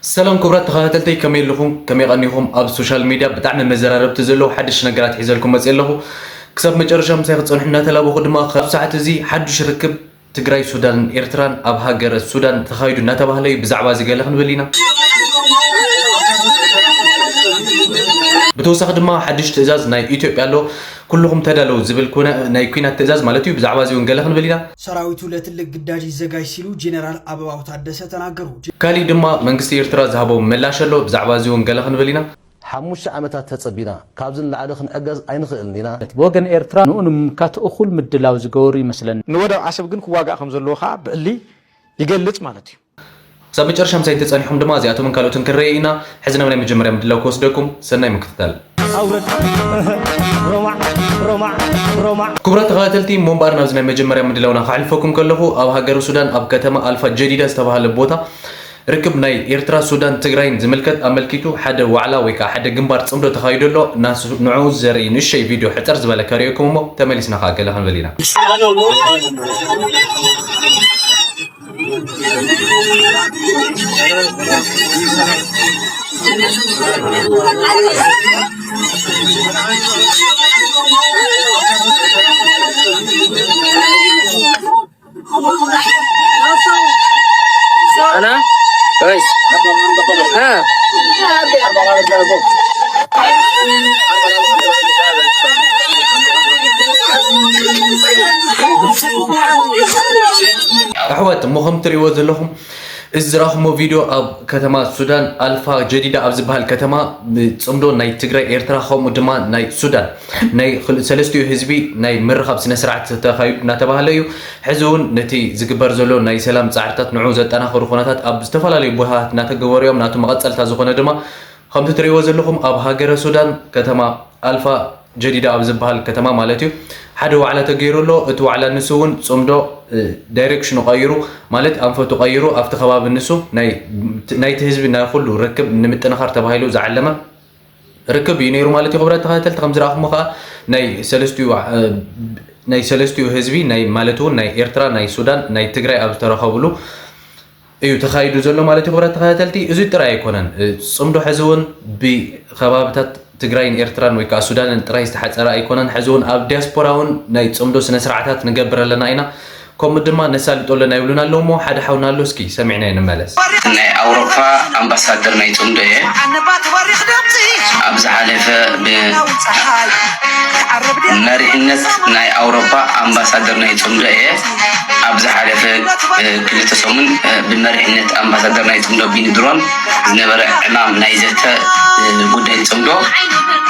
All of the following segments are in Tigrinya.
ሰላም ክቡራት ተኸታተልተይ፣ ከመይ ኣለኹም? ከመይ ቀኒኹም? ኣብ ሶሻል ሚድያ ብጣዕሚ መዘራረብቲ ዘለዉ ሓድሽ ነገራት ሒዘልኩም መፅእ ኣለኹ። ክሳብ መጨረሻ ምሳይ ክፀንሑ እናተላበኹ ድማ፣ ካብ ሰዓት እዚ ሓዱሽ ርክብ ትግራይ፣ ሱዳንን ኤርትራን ኣብ ሃገረ ሱዳን ተኻይዱ እናተባህለ እዩ። ብዛዕባ እዚ ገለ ክንብል ኢና። ብተወሳኺ ድማ ሓድሽ ትእዛዝ ናይ ኢትዮጵያ ኣሎ። ኩልኹም ተዳለዉ ዝብል ኩነ-፣ ናይ ኲናት ትእዛዝ ማለት እዩ። ብዛዕባ እዚ እውን ገለ ክንብል ኢና። ሰራዊቱ ለትልቅ ግዳጅ ይዘጋጅ ሲሉ ጄኔራል ኣበባው ታደሰ ተናገሩ። ካሊእ ድማ መንግስቲ ኤርትራ ዝሃቦ ምላሽ ኣሎ። ብዛዕባ እዚ እውን ገለ ክንብል ኢና። ሓሙሽተ ዓመታት ተጸቢና፣ ካብዚ ንላዕሊ ክንዕገዝ ኣይንኽእልን ኢና። ብወገን ኤርትራ ንኡ ንምምካት እኹል ምድላው ዝገበሩ ይመስለኒ። ንወደብ ዓሰብ ግን ክዋጋእ ከም ዘለዎ ከኣ ብዕሊ ይገልጽ ማለት እዩ። ክሳብ መጨረሻ ምሳይ እንተጸኒሕኩም ድማ እዚኣቶምን ካልኦትን ክንርኢ ኢና። ሕዚ ናብ ናይ መጀመርያ ምድላው ክወስደኩም፣ ሰናይ ምክትታል። ኣውረድ። ሮማዕ፣ ሮማዕ፣ ሮማዕ። ክቡራት ተኸታተልቲ፣ እሞ እምበኣር ናብዚ ናይ መጀመርያ ምድላውና ከሕልፈኩም ከለኹ፣ ኣብ ሃገረ ሱዳን ኣብ ከተማ ኣልፋ ጀዲዳ ዝተባህለ ቦታ ርክብ ናይ ኤርትራ፣ ሱዳን፣ ትግራይን ዝምልከት ኣመልኪቱ ሓደ ዋዕላ ወይ ከዓ ሓደ ግንባር ጽምዶ ተኻይዱ ኣሎ። ናሱ-፣ ንዕኡ ዘርኢ ንእሸይ ቪድዮ ሕጽር ዝበለ ከርእየኩም እሞ ተመሊስና ከዓ ገለ ክንብል ኢና። أنا؟ كويس. ها. ኣሕዋት፣ እሞ ከም ትርእይዎ ዘለኹም፣ እዚ ዝረኣኹሞ ቪድዮ ኣብ ከተማ ሱዳን ኣልፋ ጀዲዳ ኣብ ዝበሃል ከተማ ብጽምዶ ናይ ትግራይ፣ ኤርትራ፣ ከምኡ ድማ ናይ ሱዳን ናይ ክል-፣ ሰለስቲኡ ህዝቢ ናይ ምርኻብ ስነ ስርዓት ተኻይዱ እናተባህለ እዩ። ሕዚ እውን ነቲ ዝግበር ዘሎ ናይ ሰላም ጻዕርታት ንዕኡ ዘጠናኽሩ ኩነታት ኣብ ዝተፈላለዩ ቦታታት እናተገበሩ እዮም። ናቱ መቐጸልታ ዝኾነ ድማ ከምቲ ትርእይዎ ዘለኹም ኣብ ሃገረ ሱዳን ከተማ ኣልፋ ጀዲዳ ኣብ ዝበሃል ከተማ ማለት እዩ ሓደ ዋዕላ ተገይሩ ኣሎ። እቲ ዋዕላ ንሱ እውን ጽምዶ፣ እ፣ ዳይሬክሽኑ ቀይሩ ማለት ኣንፈቱ ቀይሩ ኣብቲ ከባቢ ንሱ ናይ፣ ናይቲ ህዝቢ ናይ ኩሉ ርክብ ንምጥንኻር ተባሂሉ ዝዓለመ ርክብ እዩ ነይሩ ማለት እዩ። ክቡራት ተኸታተልቲ፣ ከም ዝረኣኹሞ ከዓ ናይ ሰለስቲኡ፣ እ፣ ናይ ሰለስቲኡ ህዝቢ ናይ ማለት እውን ናይ ኤርትራ፣ ናይ ሱዳን፣ ናይ ትግራይ ኣብ ዝተረኸብሉ እዩ ተኻይዱ ዘሎ ማለት እዩ። ክቡራት ተኸታተልቲ፣ እዚ ጥራይ ኣይኮነን። እ፣ ጽምዶ ሕዚ እውን ብከባብታት ትግራይን ኤርትራን ወይ ከዓ ሱዳንን ጥራይ ዝተሓጸረ ኣይኮነን። ሕዚ እውን ኣብ ዲያስፖራ እውን ናይ ጽምዶ ስነ ስርዓታት ንገብር ኣለና ኢና። ከምኡ ድማ ነሳልጦ ኣለና ይብሉና ኣለዉ እሞ ሓደ ሓውና ኣሎ፣ እስኪ ሰሚዕናዮ ንመለስ። ናይ ኣውሮፓ ኣምባሳደር ናይ ጽምዶ እየ። ኣብ ዝሓለፈ ብ-፣ መሪሕነት ናይ ኣውሮፓ ኣምባሳደር ናይ ጽምዶ እየ። ኣብ ዝሓለፈ፣ እ፣ ክልተ ሰሙን፣ እ፣ ብመሪሕነት ኣምባሳደር ናይ ጽምዶ ቢኒ ድሮን ዝነበረ ዕማም ናይ ዘተ፣ እ፣ ጉዳይ ጽምዶ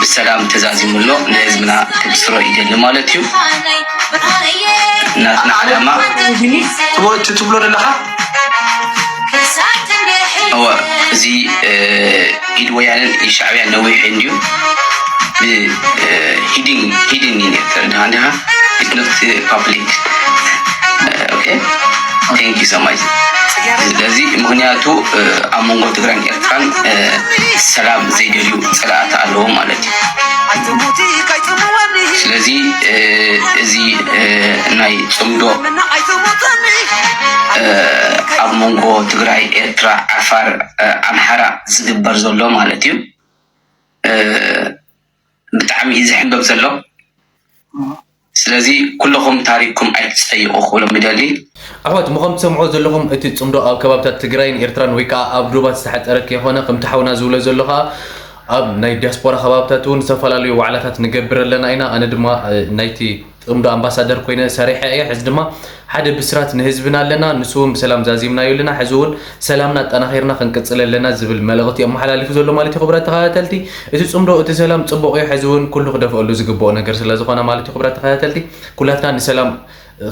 ብሰላም ተዛዚሙ ኣሎ። ንህዝብና ክብስሮ ይደሊ ማለት እዩ። ናትና ዓላማ ትብሎ፣ እቲ ትብሎ ዘለኻ? እወ፣ እዚ፣ እ፣ ኢድ ወያነን ኢድ ሻዕብያን ነዊሕ እንድዩ። ብ-፣ እ፣ ሂዲን፣ ሂዲን እዩ ተረድኻ እንዲኻ? It's not, እ፣ public። እ፣ ኦኬ። Thank you so much። ስለዚ ምኽንያቱ፣ እ፣ ኣብ መንጎ ትግራይን ኤርትራን፣ እ፣ ሰላም ዘይደልዩ ጸላእቲ ኣለዉ ማለት እዩ። ስለዚ፣ እ፣ እዚ፣ እ፣ ናይ ጽምዶ፣ እ፣ ኣብ መንጎ ትግራይ፣ ኤርትራ፣ ዓፋር፣ እ፣ ኣምሓራ ዝግበር ዘሎ ማለት እዩ። እ፣ ብጣዕሚ እዩ ዝሕንበብ ዘሎ። ስለዚ ኩለኹም ታሪክኩም ኣይትጸይቑ ክብሎም ይደሊ። ኣሕዋት፣ እሞ ከም ትሰምዕዎ ዘለኹም እቲ ጽምዶ ኣብ ከባብታት ትግራይን ኤርትራን ወይ ከዓ ኣብ ዶባት ዝተሓጸረ ከይኮነ፣ ከምቲ ሓውና ዝብሎ ዘሎ ከዓ ኣብ ናይ ዲያስፖራ ከባብታት እውን ዝተፈላለዩ ዋዕላታት ንገብር ኣለና ኢና። ኣነ ድማ፣ እ፣ ናይቲ ጽምዶ ኣምባሳደር ኮይነ ሰሪሐ እየ። ሕዚ ድማ ሓደ ብስራት ንህዝብና ኣለና፣ ንሱ እውን ብሰላም ዛዚምናዮ ኣለና። ሕዚ እውን ሰላምና ኣጠናኺርና ክንቅጽል ኣለና ዝብል መልእኽቲ ኣመሓላሊፉ ዘሎ ማለት እዩ። ክቡራት ተኸታተልቲ፣ እቲ ጽምዶ፣ እቲ ሰላም ጽቡቕ እዩ። ሕዚ እውን ኩሉ ክደፍኣሉ ዝግብኦ ነገር ስለ ዝኾነ ማለት እዩ። ክቡራት ተኸታተልቲ፣ ኩላትና ንሰላም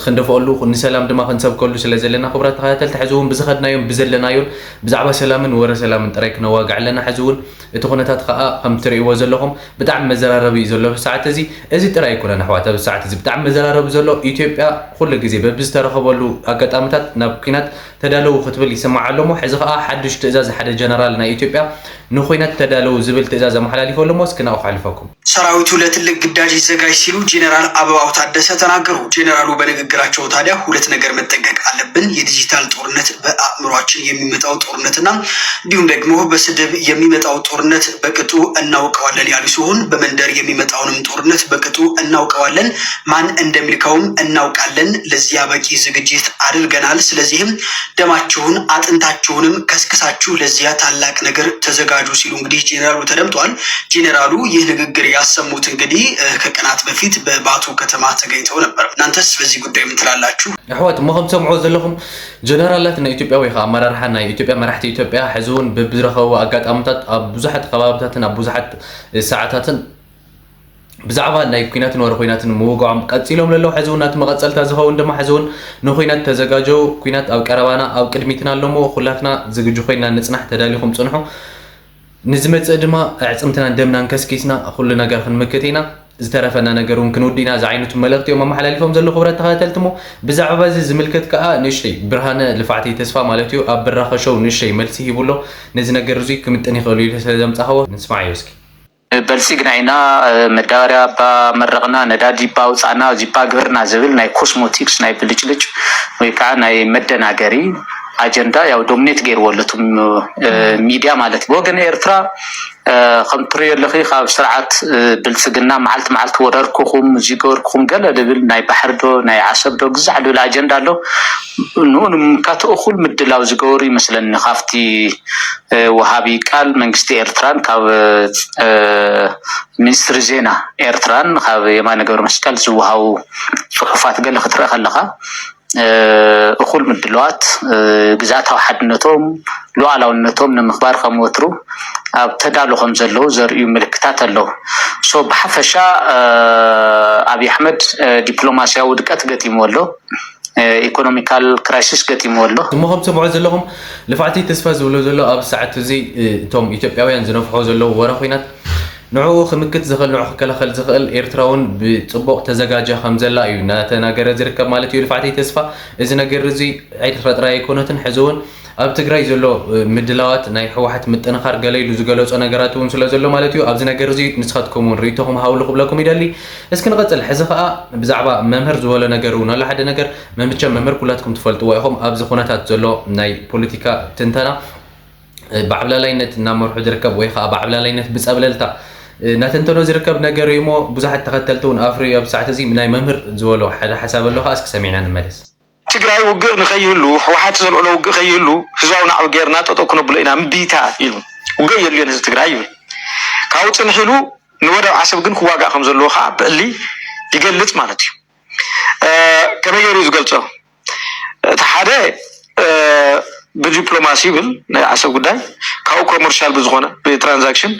ክንደፍኣሉ፣ ንሰላም ድማ ክንሰብከሉ ስለ ዘለና፣ ክቡራት ተኸታተልቲ፣ ሕዚ እውን ብዝኸድናዮን ብዘለናዮን ብዛዕባ ሰላምን ወረ ሰላምን ጥራይ ክነዋግዕ ኣለና። ሕዚ እውን እቲ ኩነታት ከዓ ከም ትርእይዎ ዘለኹም ብጣዕሚ መዘራረቢ እዩ ዘሎ ኣብዚ ሰዓት እዚ። እዚ ጥራይ ኣይኮነን ኣሕዋት፣ ኣብዚ ሰዓት እዚ ብጣዕሚ መዘራረቢ ዘሎ፣ ኢትዮጵያ ኩሉ ግዜ በብዝተረኸበሉ ኣጋጣሚታት ናብ ኲናት ተዳለዉ ክትብል ይስማዕ ኣሎ እሞ፣ ሕዚ ከዓ ሓድሽ ትእዛዝ ሓደ ጀነራል ናይ ኢትዮጵያ ንኹናት ተዳለዉ ዝብል ትእዛዝ ኣመሓላሊፉ ኣሎ እሞ፣ እስኪ ናብኡ ከሕልፈኩም። ሰራዊቱ ለትልቅ ግዳጅ ይዘጋጅ ሲሉ ጄኔራል ኣበባው ታደሰ ተናገሩ። ጄኔራሉ በንግ- ንግግራቸው ታዲያ ሁለት ነገር መጠንቀቅ አለብን። የዲጂታል ጦርነት፣ በአእምሯችን የሚመጣው ጦርነትና እንዲሁም ደግሞ በስድብ የሚመጣው ጦርነት በቅጡ እናውቀዋለን ያሉ ሲሆን፣ በመንደር የሚመጣውንም ጦርነት በቅጡ እናውቀዋለን። ማን እንደሚልከውም እናውቃለን። ለዚያ በቂ ዝግጅት አድርገናል። ስለዚህም ደማችሁን አጥንታችሁንም ከስክሳችሁ ለዚያ ታላቅ ነገር ተዘጋጁ ሲሉ እንግዲህ ጄኔራሉ ተደምጠዋል። ጄኔራሉ ይህ ንግግር ያሰሙት እንግዲህ ከቀናት በፊት በባቱ ከተማ ተገኝተው ነበር። እናንተስ በዚህ ጉዳይ ምን ትላላችሁ? ኣሕዋት፣ እሞ ከም ትሰምዑ ዘለኹም፣ ጀነራላት ናይ ኢትዮጵያ ወይ ከዓ ኣመራርሓ ናይ ኢትዮጵያ፣ መራሕቲ ኢትዮጵያ ሕዚ እውን ብዝረኸቡ ኣጋጣሚታት ኣብ ብዙሓት ከባብታትን ኣብ ብዙሓት ሰዓታትን ብዛዕባ ናይ ኩናትን ወረ ኩናትን ምውግዖም ቀፂሎም ለለዉ። ሕዚ እውን ናቲ መቐፀልታ ዝኸውን ድማ ሕዚ እውን ንኩናት ተዘጋጀው፣ ኩናት ኣብ ቀረባና ኣብ ቅድሚትና ኣለሞ፣ ኩላትና ዝግጁ ኮይና ንፅናሕ፣ ተዳሊኹም ፅንሑ። ንዝመፅእ ድማ ኣዕፅምትናን ደምናን ከስኪስና ኩሉ ነገር ክንምክት ኢና። ዝተረፈና ነገር እውን ክንውድ ኢና። ዝዓይነቱ መልእኽቲ እዮም ኣመሓላሊፎም ዘለዉ። ክብረት ተኸታተልቲ፣ እሞ ብዛዕባ እዚ ዝምልከት ከዓ ንእሽተይ ብርሃነ ልፋዕተይ ተስፋ ማለት እዩ ኣብ ብራኸ ሾው ንእሽተይ መልሲ ሂቡ ኣሎ። ነዚ ነገር እዙይ ክምጥን ይኽእሉ ኢሉ ስለ ዘምፃኸዎ ንስማዓዮ እስኪ። በልፂግና ኢና፣ መዳበርያ እባ መረቕና፣ ነዳዲ እባ ኣውፃእና፣ እዚ እባ ግበርና ዝብል ናይ ኮስሞቲክስ፣ ናይ ብልጭልጭ ወይ ከዓ ናይ መደናገሪ ኣጀንዳ ያው ዶሚኔት ገይርዎ ኣሎ እቶም ሚድያ ማለት እዩ። ብወገን ኤርትራ ከም ትሪኦ ኣለኺ ካብ ስርዓት ብልፅግና መዓልቲ መዓልቲ ወረርኩኹም፣ እዚ ገበርኩኹም ገለ ዝብል ናይ ባሕሪ ዶ ናይ ዓሰብ ዶ ግዛዕ ዝብል ኣጀንዳ ኣሎ። ንኡ ንምምካት እኹል ምድላው ዝገበሩ ይመስለኒ ካብቲ ወሃቢ ቃል መንግስቲ ኤርትራን ካብ ሚኒስትሪ ዜና ኤርትራን ካብ የማነ ገብረመስቀል ዝወሃቡ ፅሑፋት ገለ ክትርኢ ከለኻ እኹል ምድላዋት ግዝኣታዊ ሓድነቶም ሉዓላውነቶም ንምኽባር ከም ወትሩ ኣብ ተዳሎ ከም ዘለዉ ዘርእዩ ምልክታት ኣለዉ። ሶ ብሓፈሻ ኣብይ ኣሕመድ ዲፕሎማስያዊ ውድቀት ገጢምዎ ኣሎ። ኢኮኖሚካል ክራይሲስ ገጢምዎ ኣሎ። እሞ ከም ትሰምዑ ዘለኹም ልፋዕቲ ተስፋ ዝብሎ ዘሎ ኣብ ሰዓት እዚ እቶም ኢትዮጵያውያን ዝነፍሖ ዘለዉ ወረ ኹናት ንዕኡ ክምክት ዝኽእል ንዑ ክከላኸል ዝኽእል ኤርትራ እውን ብፅቡቕ ተዘጋጃ ከም ዘላ እዩ እናተናገረ ዝርከብ ማለት እዩ ልፋዕቲ ተስፋ። እዚ ነገር እዚ ኤርትራ ጥራይ ኣይኮነትን ሕዚ እውን ኣብ ትግራይ ዘሎ ምድላዋት ናይ ህወሓት ምጥንኻር ገለ ኢሉ ዝገለፆ ነገራት እውን ስለ ዘሎ ማለት እዩ። ኣብዚ ነገር እዚ ንስኻትኩም እውን ርእይቶኹም ሃብሉ ክብለኩም ይደሊ። እስኪ ንቐፅል። ሕዚ ኸዓ ብዛዕባ መምህር ዝበሎ ነገር እውን ኣሎ ሓደ ነገር። መምቸም መምህር ኩላትኩም ትፈልጥዎ ኢኹም ኣብዚ ኩነታት ዘሎ ናይ ፖለቲካ ትንተና ብዓብላላይነት እናመርሑ ዝርከብ ወይ ከዓ ብዓብላላይነት ብፀብለልታ እናተንተኖ ዝርከብ ነገር እዩ እሞ ብዙሓት ተኸተልቲ እውን ኣፍርዩ ኣብዚ ሰዓት እዚ ናይ መምህር ዝበሎ ሓደ ሓሳብ ኣሎ ከዓ እስኪ ሰሚዕና ንመለስ። ትግራይ ውግእ ንኸይህሉ፣ ህወሓት ዘልዕሎ ውግእ ከይህሉ ህዝባዊ ናዕቢ ጌርና ጠጠው ክነብሎ ኢና፣ እምቢታ ኢሉ ውግእ የድልዮን ህዝቢ ትግራይ ይብል። ካብኡ ፅንሕ ኢሉ ንወደብ ዓሰብ ግን ክዋጋእ ከም ዘለዎ ከዓ ብዕሊ ይገልፅ ማለት እዩ። ከመይ ገይሩ እዩ ዝገልፆ? እቲ ሓደ ብዲፕሎማሲ ይብል ናይ ዓሰብ ጉዳይ ካብኡ ኮመርሻል ብዝኾነ ብትራንዛክሽን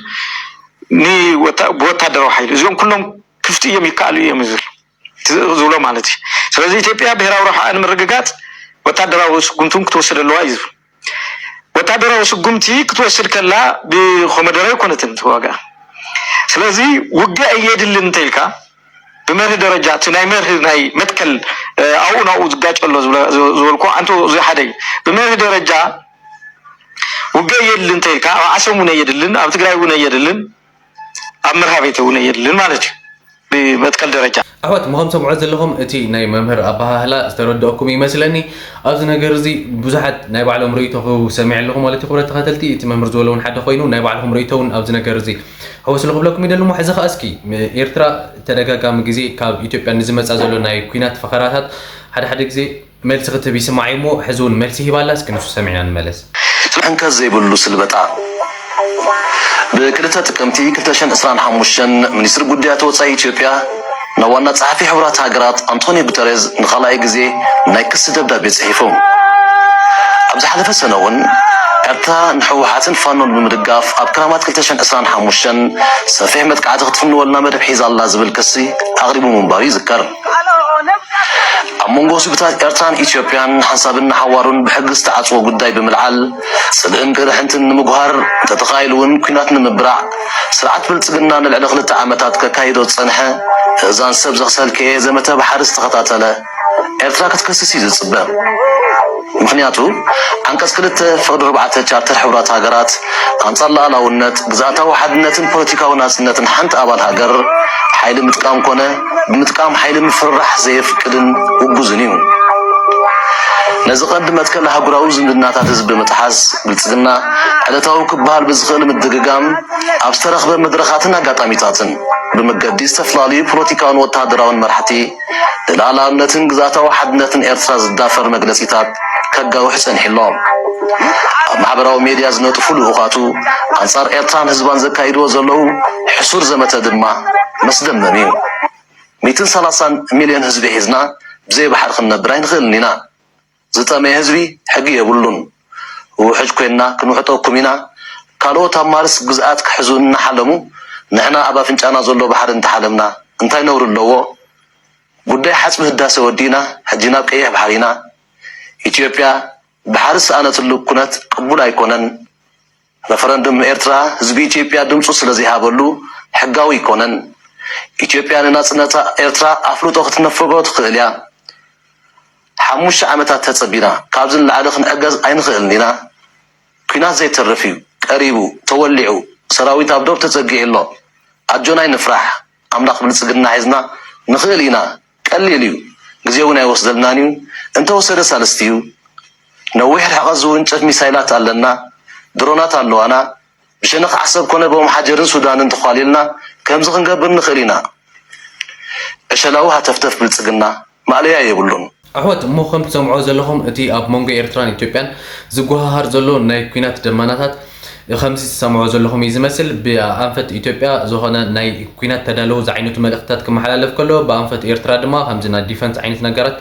ብወታደራዊ ሓይሊ እዚኦም ኩሎም ክፍቲ እዮም ይከኣሉ እዮም ዝብል ዝብሎ ማለት እዩ። ስለዚ ኢትዮጵያ ብሄራዊ ረብሓኣ ንምርግጋፅ ወታደራዊ ስጉምቲ እውን ክትወስድ ኣለዋ እዩ ዝብል። ወታደራዊ ስጉምቲ ክትወስድ ከላ ብኮመደረ ኣይኮነትን ተዋጋ። ስለዚ ውግእ ኣየድልን እንተኢልካ ብመርህ ደረጃ እቲ ናይ መርህ ናይ መትከል ኣብኡ ናብኡ ዝጋጨ ኣሎ ዝበልኩ ኣንተ እዚ ሓደ እዩ። ብመርህ ደረጃ ውግእ ኣየድልን እንተኢልካ ኣብ ዓሰብ እውን ኣየድልን ኣብ ትግራይ እውን ኣየድልን ኣብ መርሃቤተ እውን ኣየድልን ማለት እዩ። ብመትከል ደረጃ። ኣሕዋት ምኸም ሰምዖ ዘለኹም እቲ ናይ መምህር ኣባሃህላ ዝተረድኦኩም ይመስለኒ። ኣብዚ ነገር እዚ ብዙሓት ናይ ባዕሎም ርእይቶ ክሰሚዕ ኣለኹ ማለት እዩ። ክብረት ተኸተልቲ እቲ መምህር ዝበሎ እውን ሓደ ኮይኑ ናይ ባዕልኹም ርእይቶ እውን ኣብዚ ነገር እዚ ሕወስሉ ክብለኩም ይደሊ። እሞ ሕዚ ከኣ እስኪ ኤርትራ ተደጋጋሚ ግዜ ካብ ኢትዮጵያ ንዝመጻ ዘሎ ናይ ኲናት ፈኸራታት ሓደ ሓደ ግዜ መልሲ ክትህብ ይስማዕ እዩ እሞ፣ ሕዚ እውን መልሲ ሂባ ኣላ። እስኪ ንሱ ሰሚዕና ንመለስ። ሕንከት ዘይብሉ ስልበጣ። ብክልተ ጥቅምቲ ክልተ ሽሕን ዕስራን ሓሙሽተን ሚኒስትሪ ጉዳያት ወጻኢ ኢትዮጵያ ናብ ዋና ጸሓፊ ሕቡራት ሃገራት ኣንቶኒዮ ጉተሬዝ ንኻልኣይ ግዜ ናይ ክሲ ደብዳቤ ጽሒፉ። ኣብ ዝሓለፈ ሰነ እውን ኤርትራ ንህወሓትን ፋኖን ብምድጋፍ ኣብ ክራማት ክልተ ሽሕን ዕስራን ሓሙሽተን ሰፊሕ መጥቃዕቲ ክትፍንወልና መደብ ሒዛ ኣላ ዝብል ክሲ ኣቕሪቡ ምንባሩ ይዝከር። ኣብ መንጎ ህዝብታት ኤርትራን ኢትዮጵያን ሓንሳብን ንሓዋሩን ብሕጊ ዝተዓጽወ ጉዳይ ብምልዓል፣ ጽልእን ቅርሕንትን ንምጉሃር፣ እንተተኻኢሉ እውን ኲናት ንምብራዕ፣ ስርዓት ብልጽግና ንልዕሊ ክልተ ዓመታት ከካይዶ ዝጸንሐ እዛን ሰብ ዘኽሰልከየ ዘመተ ባሕሪ ዝተኸታተለ፣ ኤርትራ ክትከስስ እዩ ዝጽበ። ምኽንያቱ፣ ዓንቀጽ ክልተ ፍቕዲ ኣርባዕተ ቻርተር ሕቡራት ሃገራት ኣንጻር ልኣላውነት፣ ግዝኣታዊ ሓድነትን ፖለቲካዊ ናጽነትን ሓንቲ ኣባል ሃገር ሓይሊ ምጥቃም ኮነ ብምጥቃም ሓይሊ ምፍርራሕ ዘየፍቅድን ግዙን እዩ። ነዚ ቀንዲ መትከል ኣህጉራዊ ዝምድናታት ህዝቢ ብምጥሓስ፣ ብልጽግና ዕለታዊ ክበሃል ብዝኽእል ምድግጋም ኣብ ዝተረኽበ መድረኻትን ኣጋጣሚታትን ብምገዲ ዝተፈላለዩ ፖለቲካውን ወተሃደራውን መራሕቲ ንልኣላውነትን ግዝኣታዊ ሓድነትን ኤርትራ ዝዳፈር መግለጺታት ከጋውሕ ጸኒሑ ኣሎ። ኣብ ማሕበራዊ ሜድያ ዝነጥፉ ልኡኻቱ ኣንጻር ኤርትራን ህዝባን ዘካይድዎ ዘለዉ ሕሱር ዘመተ ድማ መስደመም እዩ። ሚእትን ሰላሳን ሚልዮን ህዝቢ ሒዝና ብዘይ ባሕሪ ክንነብር ኣይንኽእልን ኢና። ዝጠመየ ህዝቢ ሕጊ የብሉን። ውሕጅ ኮይንና ክንውሕጠኩም ኢና። ካልኦት ኣብ ማርስ ግዝኣት ክሕዙ እናሓለሙ ንሕና ኣብ ኣፍንጫና ዘሎ ባሕሪ እንተሓለምና እንታይ ነውሪ ኣለዎ? ጉዳይ ሓጽቢ ህዳሰ ወዲእና ሕጂ ናብ ቀይሕ ባሕሪ ኢና። ኢትዮጵያ ባሕሪ ዝሰኣነትሉ ኩነት ቅቡል ኣይኮነን። ረፈረንዱም ኤርትራ ህዝቢ ኢትዮጵያ ድምጹ ስለ ዘይሃበሉ ሕጋዊ ኣይኮነን። ኢትዮጵያ ንናጽነታ ኤርትራ ኣፍልጦ ክትነፈጎ ትኽእል እያ። ሓሙሽተ ዓመታት ተጸቢና ካብዚ ንላዕሊ ክንዕገዝ ኣይንኽእልን ኢና። ኲናት ዘይተርፍ እዩ። ቀሪቡ፣ ተወሊዑ፣ ሰራዊት ኣብ ዶብ ተጸጊዑ ኣሎ። ኣጆና ኣይንፍራሕ። ኣምላኽ ብልጽግና ሒዝና ንኽእል ኢና። ቀሊል እዩ። ግዜ እውን ኣይወስደልናን እዩ። እንተወሰደ ሳልስቲ እዩ። ነዊሕ ርሕቀት ዝውንጨፍ ሚሳይላት ኣለና። ድሮናት ኣለዋና። ብሸነኽ ዓሰብ ኮነ ብኦም ሓጀርን ሱዳንን ተዃሊልና ከምዚ ክንገብር ንኽእል ኢና። ዕሸላዊ ሃተፍተፍ ብልጽግና ማእለያ የብሉን። ኣሕዋት እሞ ከም ትሰምዖ ዘለኹም እቲ ኣብ መንጎ ኤርትራን ኢትዮጵያን ዝጓሃሃር ዘሎ ናይ ኲናት ደመናታት ከምዚ ትሰምዖ ዘለኹም እዩ ዝመስል። ብኣንፈት ኢትዮጵያ ዝኾነ ናይ ኲናት ተዳለዉ ዝዓይነቱ መልእኽትታት ክመሓላለፍ ከሎ ብኣንፈት ኤርትራ ድማ ከምዚ ናይ ዲፈንስ ዓይነት ነገራት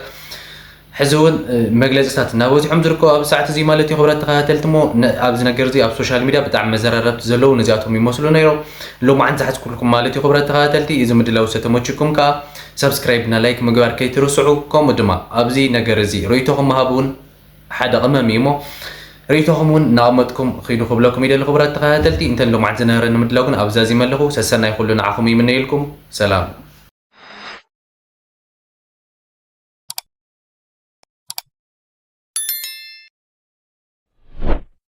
ሕዚ እውን መግለፅታት እናበዝሖም ዝርከቡ ኣብ ሰዓት እዚ ማለት እዩ። ክብረት ተኸታተልቲ ሞ ኣብዚ ነገር እዚ ኣብ ሶሻል ሚድያ ብጣዕሚ መዘራረብቲ ዘለዉ ነዚኣቶም ይመስሉ ነይሮም። ሎማዓንቲ ዝሓዝኩልኩም ማለት እዩ። ክብረት ተኸታተልቲ እዚ ምድላው ዝተመችኩም ከዓ ሳብስክራይብ እና ላይክ ምግባር ከይትርስዑ። ከምኡ ድማ ኣብዚ ነገር እዚ ርእይቶኹም ምሃብ እውን ሓደ ቅመም እዩ እሞ ርእይቶኹም እውን እናቐመጥኩም ኺዱ ክብለኩም ይደሊ። ክብረት ተኸታተልቲ እንተን ሎማዓንቲ ዝነበረኒ ምድላው ግን ኣብዛዚመ ኣለኹ። ሰሰናይ ኩሉ ንዓኹም ይምነየልኩም። ሰላም።